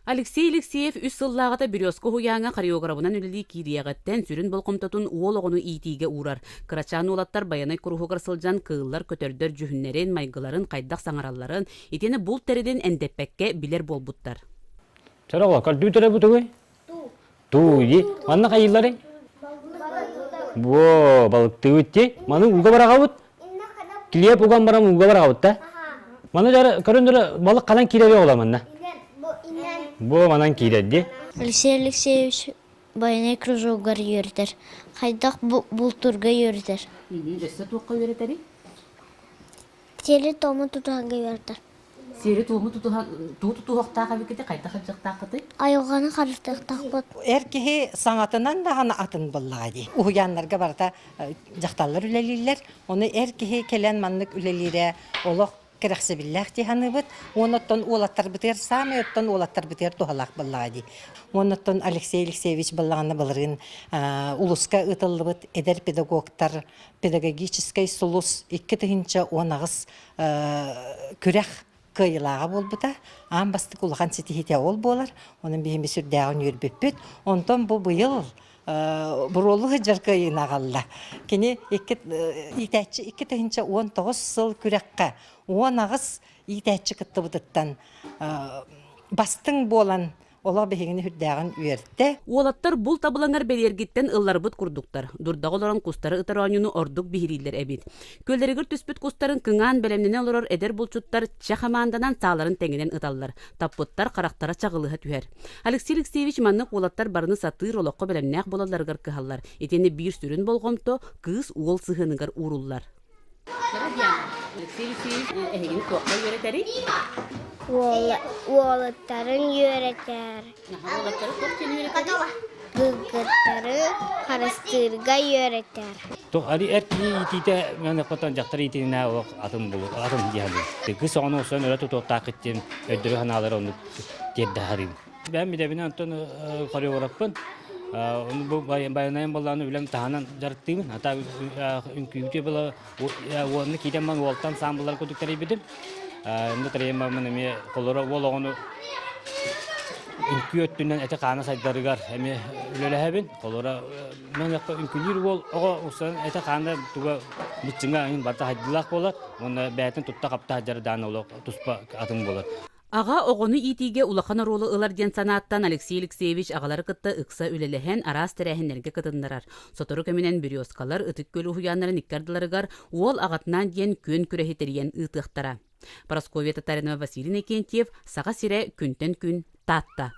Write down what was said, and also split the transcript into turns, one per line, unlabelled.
Алексей Алексеев үс сыллааҕыта Березка уһуйааҥҥа хореограбынан үлэлии киириэҕиттэн сүрүн болҕомтотун уол оҕону иитиигэ уурар. Кырачаан уолаттар Байанай куруһугар сылдьан кыыллар, көтөрдөр дьүһүннэрин, майгыларын, хайдах саҥаралларын, итини булт тэрилин эндэппэккэ билэр буолбуттар.
Чороҕо, көрдүү төрөбүтүгүй? Туу, манна хайыылларый? Бо, балыктыыбыт дии. Маны ууга бараҕабыт. Килиэп уган баран ууга бараҕабыт да. Маны дьара көрөн дөрө балык ханан киирэр оҕолор манна? Бу манан киирэр дии.
Алексей Алексеевич военный кружогар үөрэтэр. Хайдах бултуурга үөрэтэр.
Өссө туохха үөрэтэрий?
Сиэри-туому тутуһарга үөрэтэр.
Сиэри-туому тутуһан тугу тутуһуохтаах эбиккитий, хайдах сылдьыахтааххытый?
Айылҕаны харыстыахтаахпыт.
Эр киһи саҥатынан даҕаны атын буоллаҕа дии. Уһуйааннарга барыта дьахталлар үлэлииллэр. Ону эр киһи кэлэн маннык үлэлиирэ олох кэрэхсэбиллээх дии саныыбыт. Уонна оттон уолаттарбытыгар саамай оттон уолаттарбытыгар туһалаах буоллаҕа дии. Уонна оттон Алексей Алексеевич буоллаҕына былырыын улууска ыытыллыбыт эдэр педагогтар педагогическай сулус 2018 күрэх кыайыылааҕа буолбута. Аан бастакы улахан ситиһиитэ ол буолар. Онон биһиги сүрдээҕин үөрбүппүт. Онтон бу быйыл буруолу сылдьар кыайыыны аҕалла. Кини икки иитээччи 2019 сыл күрэххэ 18 иитээччи кыттыбытыттан бастыҥ буолан Олох биһигини үрдээҕин үөртэ.
Уолаттар булт абылаҥар бэлиэргиттэн ылларбыт курдуктар. Дурдаҕа олорон кустары ытар оонньууну ордук биһирииллэр эбит. Күөллэригэр түспүт кустарын кыҥаан бэлэмнэнэ олорор эдэр булчуттар чэ хамаанданан сааларын тэҥинэн ыталлар. Таппыттар харахтара чаҕылыһа түһэр. Алексей Алексеевич маннык уолаттар барыны сатыыр олоххо бэлэмнээх буолалларыгар кыһаллар. Итини биир сүрүн болҕомто кыыс-уол сыһыаныгар ууруллар. Алексей Алексеевич эһигини туохха үөрэтэрий?
Уолаттарын үөрэтэр.
Уолаттары туох диэн үөрэтэрий?
Кыргыттары харыстыырга үөрэтэр.
Туох али эр киһи иитиитэ мен хотон дьахтар иитиинэ олох атын булу атын диһалыы. Кыс оҕону усан өрө тутуохтааххыт диэн өйдөрү санаалары оннук тиэрдэ харыым. Бэйэм идэбинэн онтон хореографпын. Ону бу байанайым буоллаҕына үлэм таһынан дьарыктыыбын. Ата үҥкүүбүтү была уонна киирэн ман уолтан саамбылар курдук тэрийбитим. Онно тэрийэн бараммын эмиэ холоро уол оҕону үҥкүү өттүнэн этэ-хаана сайдарыгар эмиэ үлэлэһэбин. Холоро мен үҥкүүлүүр уол оҕо усан этэ-хаана туга быччыҥа барыта хайдыылаах буолар уонна бэйэтин тутта-хапта сылдьар олох туспа атын буолар.
Аҕа оҕону иитиигэ улахан оруолу ылар диэн санааттан Алексей Алексеевич аҕалары кытта ыкса үлэлэһэн араас тэрээһиннэргэ кытыннарар. Сотору кэминэн Березкалар Ытык Күөл уһуйааннарын икки ардыларыгар Уол аҕатынаан диэн күөн күрэһи тэрийэн ыытыахтара. Парасковья Татаринова, Василий Иннокентьев, Саха сирэ күнтэн күн Таатта.